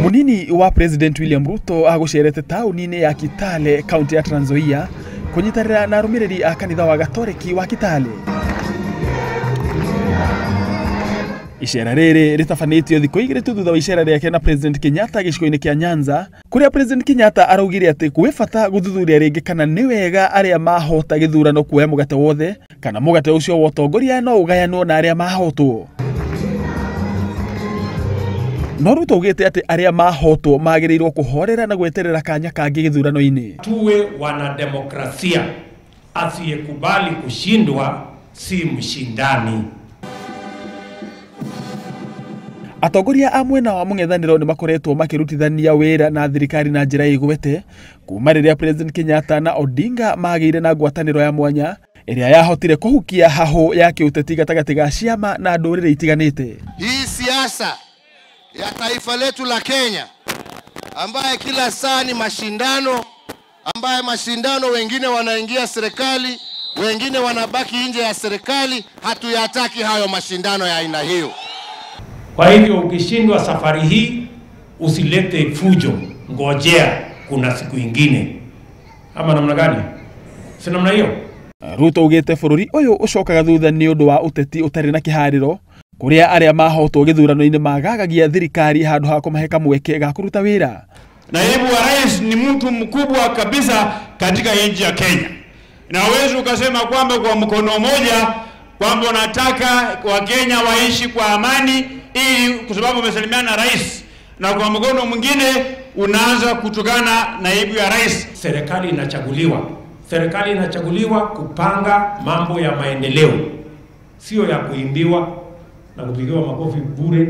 Munini wa President William Ruto agũcerete taũni-inĩ ya Kitale, kaunti ya Trans Nzoia, kũnyitanĩra na arũmĩrĩri a kanitha wa Gatoreki wa Kitale. Icera rĩrĩ rĩtabanĩtio thikũ igĩrĩ tu thutha wa icera rĩake na President Kenyatta gĩcigo-inĩ kĩa Nyanza, kũrĩa President Kenyatta araugire atĩ gwĩ bata gũthuthuria rĩngĩ kana nĩ wega arĩa mahota gĩthurano kuoya mũgate wothe, kana mũgate ũcio wa ũtongoria no ũgayanwo na arĩa mahotwo. No Ruto augĩte atĩ arĩa mahotwo magĩrĩirwo kũhorera na gweterera kanya kangĩ gĩthurano-inĩ. Tuwe wanademokrasia, asiyekubali kushindwa si mshindani. Atongoria a mwena wa mũng'ethanĩro nĩ makoretwo makĩrutithania wĩra na thirikari na njĩra ĩgwete kuma rĩrĩa President Kenyatta na Odinga magĩire na ngwatanĩro ya mwanya ĩrĩa yahotire kũhukia hahũ ya kĩũteti gatagatĩ ga ciama na ndũrĩrĩ itiganĩte. Hii siasa ya taifa letu la Kenya ambaye kila saa ni mashindano, ambaye mashindano wengine wanaingia serikali, wengine wanabaki nje ya serikali, hatuyataki hayo mashindano ya aina hiyo. Kwa hivyo ukishindwa safari hii usilete fujo, ngojea kuna siku ingine. Ama namna gani? Si namna hiyo? Ruto augĩte bũrũri ũyũ ũcokaga thutha nĩ ũndũ wa ũteti ũtarĩ na kĩharĩro, kũrĩa arĩa mahotwo gĩthurano-inĩ magagagia thirikari handũ ha kũmahe kamweke ga kũruta wĩra. Naibu wa rais ni mtu mkubwa kabisa katika nchi ya Kenya, na huwezi ukasema kwamba kwa mkono mmoja kwamba unataka Wakenya waishi kwa amani ili kwa sababu umesalimiana na rais, na kwa mkono mwingine unaanza kutukana naibu ya rais. Serikali inachaguliwa. Serikali inachaguliwa kupanga mambo ya maendeleo, sio ya kuimbiwa na kupigiwa makofi bure.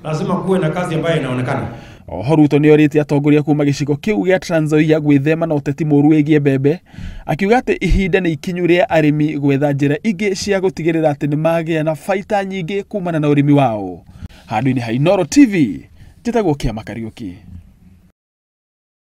Lazima kuwe na kazi ambayo inaonekana. Oho Ruto nĩ orĩtie atongoria kuma gĩcigo kĩu gĩa Trans Nzoia gwĩthema na ũteti mũru wĩgiĩ mbembe, akiuga atĩ ihinda nĩ ikinyu rĩa arĩmi gwetha njĩra ingĩ cia gũtigĩrĩra atĩ nĩ magĩa na baita nyingĩ kumana na ũrĩmi wao. Handũ-inĩ ha Inooro TV, njĩtagwo Kĩama Kariũki.